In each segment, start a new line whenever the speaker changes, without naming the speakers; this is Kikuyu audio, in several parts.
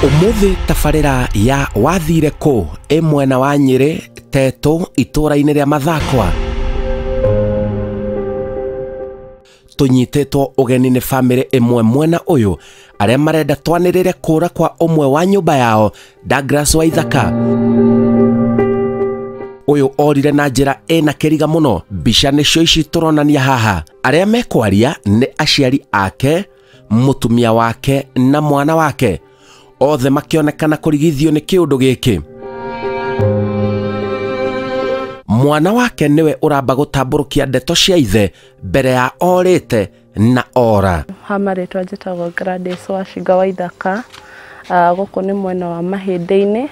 Umuthi tabarĩra ya wathire kũ ĩ mwena wa Nyĩrĩ Tetũ itũra-inĩ rĩa Mathakwa. Tũnyitĩtwo ũgeni nĩ bamĩrĩ ĩmwe mwena ũyũ arĩa marenda twanĩrĩre kũra kwa ũmwe wa nyũmba yao Douglas Waithaka. Ũyũ orire na njĩra ĩna kĩriga mũno. Mbica nĩcio ici tũronania haha. Arĩa mekwaria nĩ aciari ake, mũtumia wake na mwana wake. Othe makĩonekana kũrigithio nĩ kĩũndũ gĩkĩ. Mwana wake nĩwe ũramba gũtambũrũkia ndeto cia ithe mbere ya orĩte na ora.
Ha marĩtwa njĩtagwo Gladys Wacinga Waithaka. Gũkũ nĩ mwena wa Mahĩndĩ-inĩ,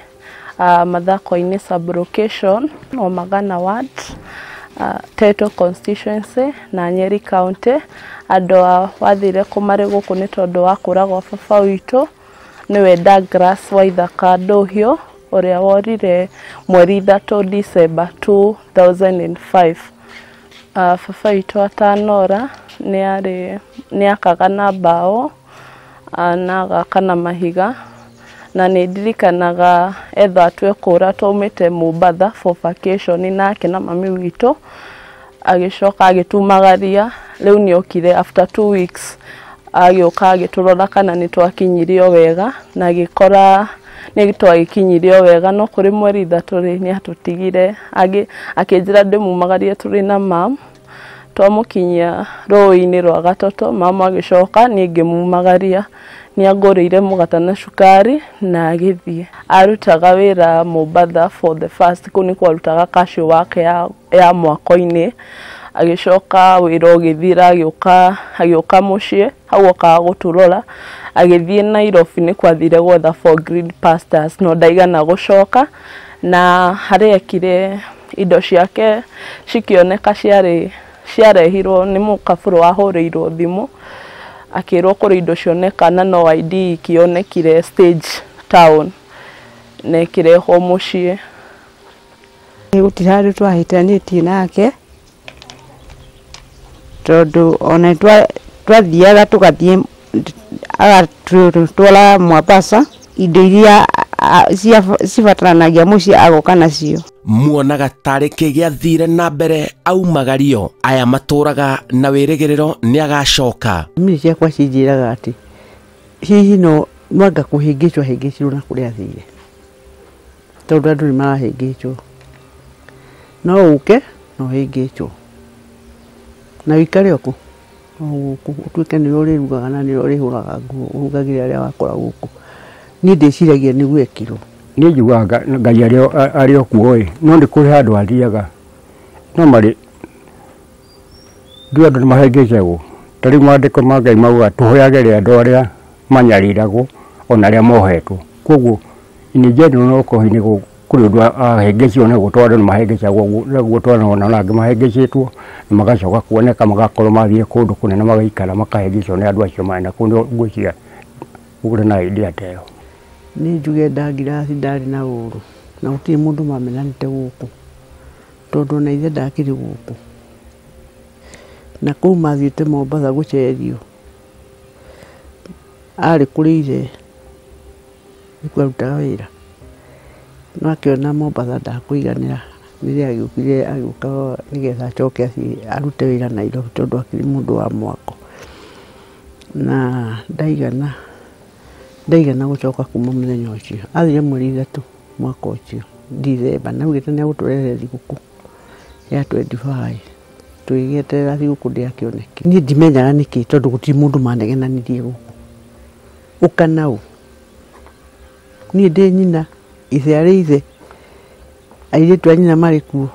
Mathako-inĩ sub-location, Omagana ward, Teto constituency na Nyeri County. Andũ a wathire kũ marĩ gũkũ nĩ tondũ wa kũra gwa baba witũ nĩwe Douglas Waithaka Ndũhiũ ũrĩa worire mweri 3 December 2005. Baba witũ atanora nĩ akaga na mbaũ na agaka na mahiga, na nĩ ndirikanaga etha atue kũra twaumĩte Mombatha for vacation nake na mami witũ, agĩcoka agĩtumagaria. Rĩu nĩ okire after 2 weeks agĩũka agĩtũrora kana nĩ twakinyirio wega, na agĩkora nĩ twagĩkinyirio wega, no kũrĩ mweri 3 rĩ nĩ atũtigire, akĩnjĩra ndĩmumagarie tũrĩ na mam. Twamũkinyia rũĩ-inĩ rwa Gatoto, mama agĩcoka niĩ ngĩmumagaria. Nĩ angũrĩire mũgate na cukari na agĩthiĩ. Arutaga wĩra Mombatha for the first, kũu nĩkuo arutaga casual wake ya mwako-inĩ. Agĩcoka wĩra ũgĩthira, agĩũka mũciĩ, hau okaga gũtũrora. Agĩthiĩ Nairobi nĩkuo athire gwetha for green pastures, no ndaigana gũcoka. Na harĩa ekire indo ciake cikĩoneka ciarehirwo nĩ mũkabũrũ wahũrĩirwo thimũ, akĩrwo kũrĩ indo cioneka na no ID ikĩonekire stage town na ĩkĩrehwo mũciĩ.
Gũtirĩ handũ twahĩtanĩtie nake tondũ ona twathiaga tũgathiĩ agatwara Mombasa indo iria cibataranagia mũciĩ agoka nacio.
Muonaga tarĩ kĩ gĩathire na mbere aumagario. Aya matũraga na wĩrĩgĩrĩro nĩ agacoka.
Mimi ciakwa cinjĩraga atĩ hihi no anga kũhĩngĩcwo ahĩngĩcirwo na kũrĩa athire, tondũ andũ nĩ marahĩngĩcwo. No ũke no ũhĩngĩcwo na ũikare o kũ o gũkũ, ũtuĩke nĩwe ũrĩrugaga na nĩwe ũrĩhũraga nguo, ũrugagĩre arĩa wakora gũkũ. Niĩ ndĩciragia nĩguo ekirwo.
Niĩ njugaga Ngai arĩ o kuo ĩ, no nĩ kũrĩ handũ athiaga. No marĩ ndiũ andũ nĩ mahĩngĩcagwo. Ta rĩu maandĩko ma Ngai maugaga tũhoyagĩre andũ arĩa manyariragwo ona arĩa mohetwo. Koguo in general no okorwo nĩ kũrĩ ũndũ ahĩngĩcirwo naguo, tondũ andũ nĩ mahĩngĩcagwo naguo, twana ona angĩ mahĩngĩcĩtwo na magacoka kuoneka magakorwo mathiĩ kũndũ kũnene magaikara makahĩngĩcwo nĩ andũ acio marĩ na kũu. Ngwĩciria kũrĩ na idea ta ĩyo.
Niĩ njuge Douglas ndarĩ na ũru na gũtirĩ mũndũ mamenanĩte gũkũ, tondũ ona ithe ndakĩrĩ gũkũ, na kũu mathiĩte Mombatha gũcerio arĩ kũrĩ ithe nĩkuo arutaga wĩra, no akĩona Mombatha ndakũiganĩra, nĩrĩo agĩũkire agĩũka nĩgetha acoke athiĩ arute wĩra Nairobi tondũ akĩrĩ mũndũ wa mwako, na ndaigana gũcoka kuma mũthenya ũcio. Athire mweri 3 mwaka ũcio December, na augĩte nĩ egũtũrehera thigũkũ ya 25, tũgĩgĩeterera thigũkũ ndĩakĩonekire. Niĩ ndimenyaga nĩkĩ tondũ gũtirĩ mũndũ manegenanirie gũkũ. Ũka na ũ? Niĩ ndĩ nyina, ithe arĩ ithe, airĩtu a nyina marĩ kuo,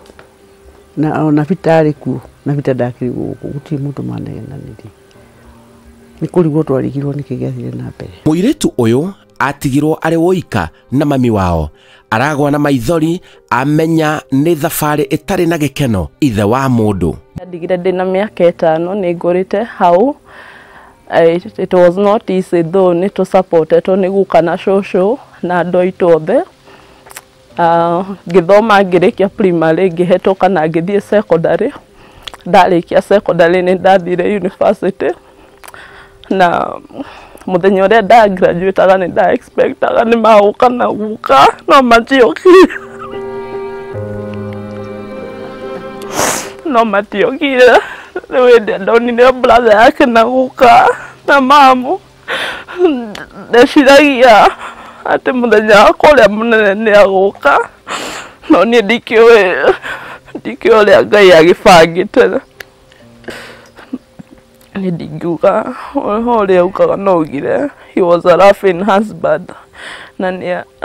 na ona Peter arĩ kuo, na Peter ndakĩrĩ gũkũ, gũtirĩ mũndũ manegenanirie. Nĩ kũrigwo twarigirwo nĩkĩ gĩathire na mbere.
Mũirĩtu ũyũ atigirwo arĩ woika na mami wao. Aragwa na maithori amenya nĩ thabarĩ ĩtarĩ na gĩkeno ithe wa mũndũ.
Ndigire ndĩna mĩaka 5 nĩ ngũrĩte hau. It was not easy though, nĩ tũsupportetwo nĩ guka na cũcũ na andũ aitũ othe. Ngĩthoma ngĩrĩkia primary ngĩhetũka na ngĩthiĩ secondary. Ndarĩkia secondary nĩ ndathire university, na Mũthenya ũrĩa ndagraduataga nĩ nda expectaga nĩ magũka na guka no matiokire. No matiokire. Rĩu hĩndĩ ndonire brother yake na guka na mamu, ndeciragia atĩ mũthenya wakwa ũrĩa mũnene nĩ agũka, no niĩ ndikĩũĩ ũrĩa Ngai agĩbangĩte. Niĩ ndingiuga ũrĩa augaga no augire he was a laughing husband, na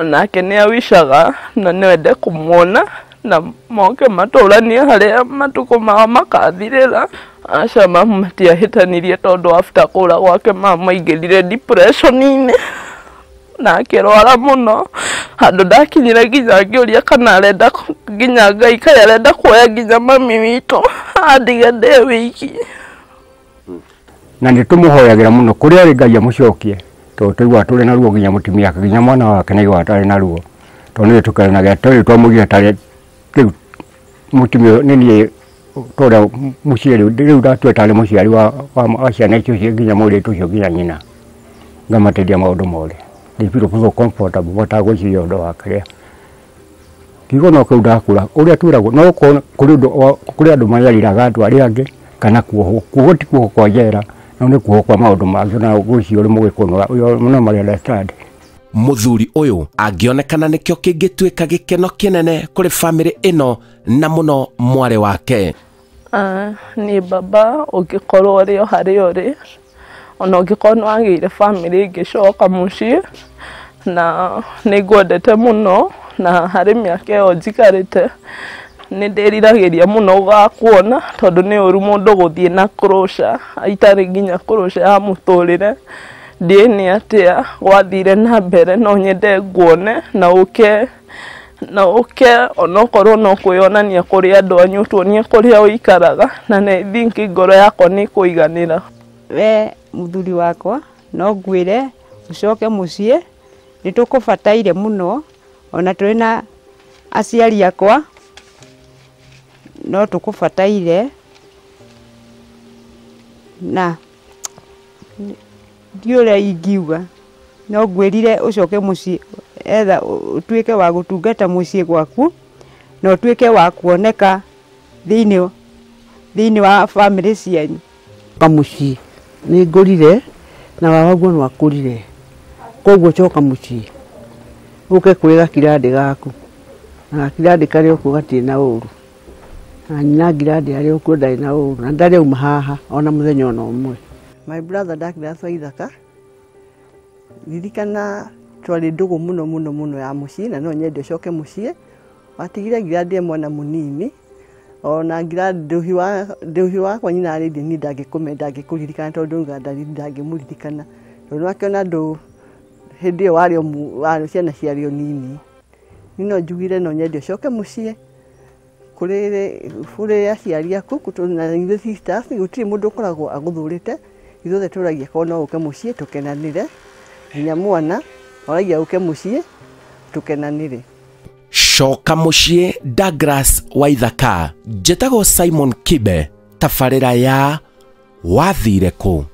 nake nĩ awishaga na no ende kũmuona na moke matũranie harĩa matukũ mao makathirĩra. Aca mamu matiahĩtanirie tondũ after kũra gwake mamu aingĩrire depression-inĩ na akĩrwara mũno handũ ndakinyire nginya ngĩũria kana arenda nginya Ngai kaĩ arenda kuoya nginya mami witũ andige ndĩ wiki.
Na nĩ tũmũhoyagĩra mũno kũrĩa arĩ Ngai amũcokie, tondũ tũiguaga tũrĩ na ruo nginya mũtumia wake nginya mwana wake nĩaiguaga tarĩ na ruo, tondũ nĩ tũkenaga tondũ twamũigire tarĩ rĩu mũtumia nĩ niĩ tũrĩa mũciĩ rĩu ndatua tarĩ mũciari wa ciana icio nginya mũirĩtu ũcio nginya nyina, ngamateithia maũndũ mothe. They feel so comfortable matagwĩciria ũndũ wa kĩrĩa kiugo no kĩu ndakũra ũrĩa twĩragwo no kũrĩ andũ manyariraga andũ arĩa angĩ kana kuohwo. Kuohwo ti kuohwo kwa njera, no nĩ kuohwo kwa maũndũ mangĩ na ngwĩciria ũrĩ mũgĩkũyũ no marĩ understand.
Mũthuri ũyũ angĩonekana nĩkĩo kĩngĩtuĩka gĩkeno kĩnene kũrĩ bamĩrĩ ĩno na mũno mwarĩ wake.
Niĩ baba ũngĩkorwo ũrĩ o harĩa ũrĩ, ona ũngĩkorwo nĩ wagĩire bamĩrĩ ĩngĩcoka mũciĩ, na nĩ ngwendete mũno, na harĩ mĩaka ĩyo njikarĩte nĩ ndĩriragĩria mũno gũgakuona, tondũ nĩ ũru mũndũ gũthiĩ na closure itarĩ nginya closure ya mũtũrĩre. Ndiĩ nĩ atĩa gwathire na mbere, no nyende nguone na ũke onokorwo no kwĩyonania kũrĩ andũ anyu, tuonie kũrĩa ũikaraga, na nĩ think ngoro yakwa nĩ kũiganĩra.
We mũthuri wakwa no ngwĩre ũcoke mũciĩ, nĩ tũkũbataire mũno, ona tũrĩ na aciari akwa no tũkũbataire, na ndiũĩ ũrĩa ingiuga, no ngwĩrire ũcoke mũciĩ etha ũtuĩke wa gũtungata mũciĩ gwaku na ũtuĩke wa kuoneka thĩinĩ wa bamĩrĩ cianyu.
Coka mũciĩ nĩ ngũrire na baba guo no akũrire, koguo coka mũciĩ ũke kũrĩ gakirandĩ gaku, na gakirandĩ karĩa ũkuo gatirĩ na ũru, na nyina ngirandĩ arĩa ũkuo ndarĩ na ũru, na ndarĩ auma haha ona mũthenya ona ũmwe.
My brother Douglas Waithaka, ririkana twarĩ ndũgũ mũno mũno mũno ya mũciĩ, na no nyende ũcoke mũciĩ. Watigire ngirandĩ mwana mũnini, ona ngirandĩ ndũhi wakwa nyina arĩ niĩ ndangĩkũririkana tondũ ndangĩmũririkana, tondũ nĩwakĩona andũ hĩndĩ ĩyo warĩ ciana ciarĩ o nini. Niĩ no njugire no nyende ũcoke mũciĩ kũrĩ aciari aku na ithuĩ sisters, gũtirĩ mũndũ ũkoragwo agũthũrĩte, ithuothe tũragia korwo no ũke mũciĩ tũkenanĩre, nginya mwana oragia ũke mũciĩ tũkenanĩre.
Coka mũciĩ Douglas Waithaka. Njĩtagwo Simon Kibe, tabarĩra ya Wathire Kũ.